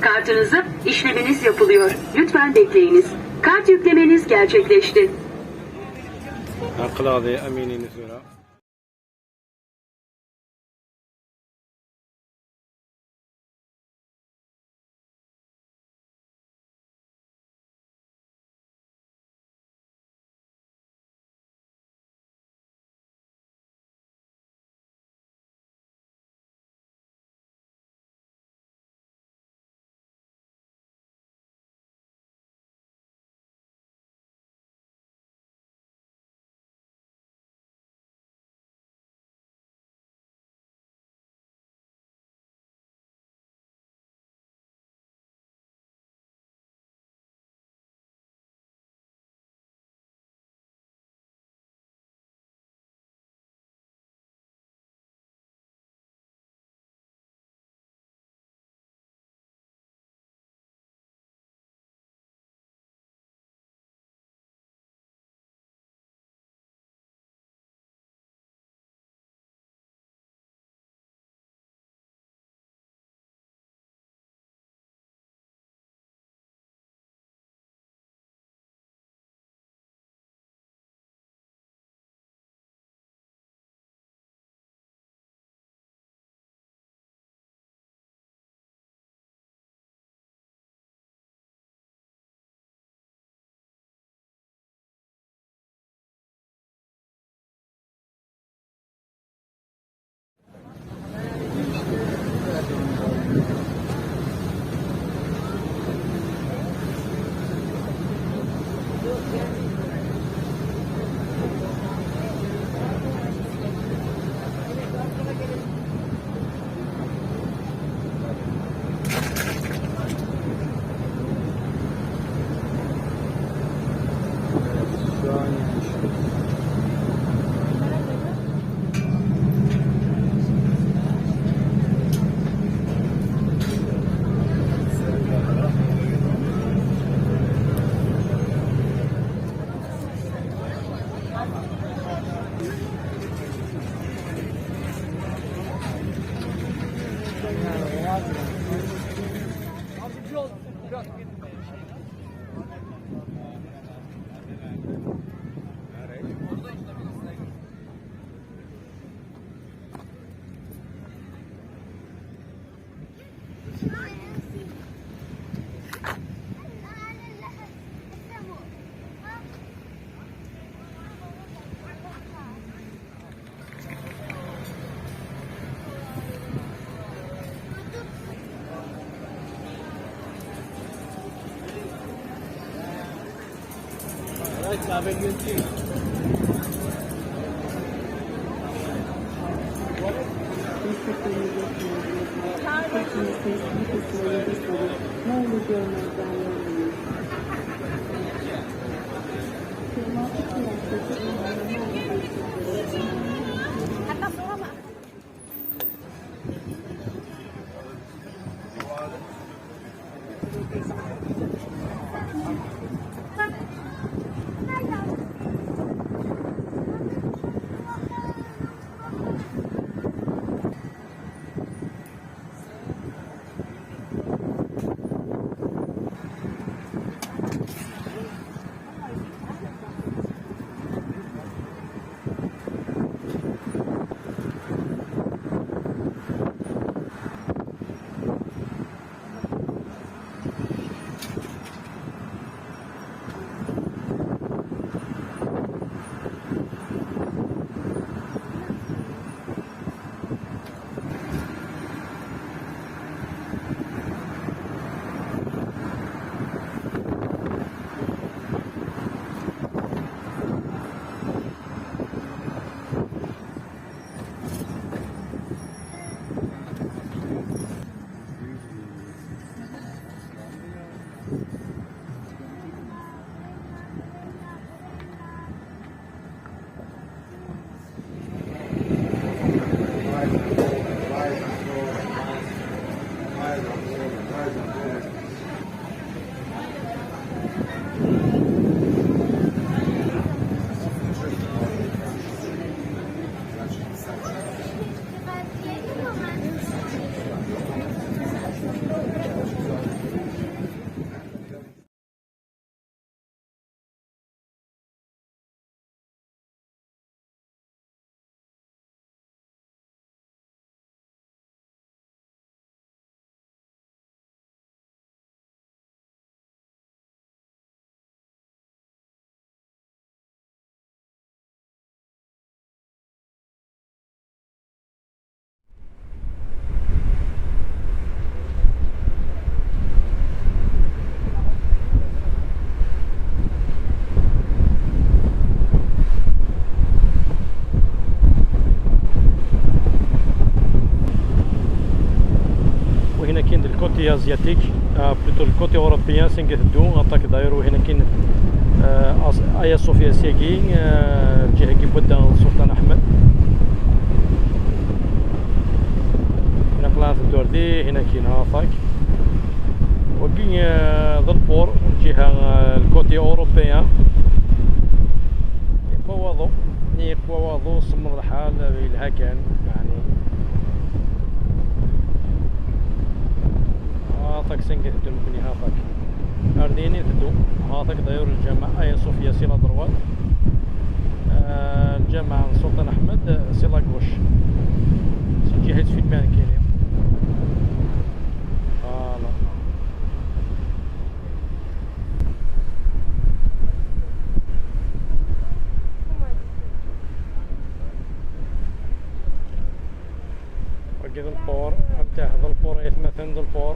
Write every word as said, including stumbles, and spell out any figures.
Kartınızı işleminiz yapılıyor. Lütfen bekleyiniz. Kart yüklemeniz gerçekleşti. Aql-aɣ di Amini n tura. Kin de le côté asiatique, euh, plutôt le côté européen, c'est que d'où, en tant que d'ailleurs, où il y a kin, euh, Hagia Sophia, c'est qui, euh, Djihaki Bouddha, Sultan Ahmed. هنا طلعت الدور دي، هنا كاين هافاك. وكاين، آه، ذا البور، الجهة، آه، le côté européen. يقوى واضو، يقوى واضو، سمر الحال، يلها كان، يعني. هافاك سنقه الدنيا هافاك. Ardini teddu. Hatak d'ailleurs الجامع Hagia Sophia c'est la droite. آه، الجامع سلطان أحمد، آه، c'est la gauche. C'est جهة في المال كاين. Voilà. وكذا البور، حتى هذا البور، يتمثل البور.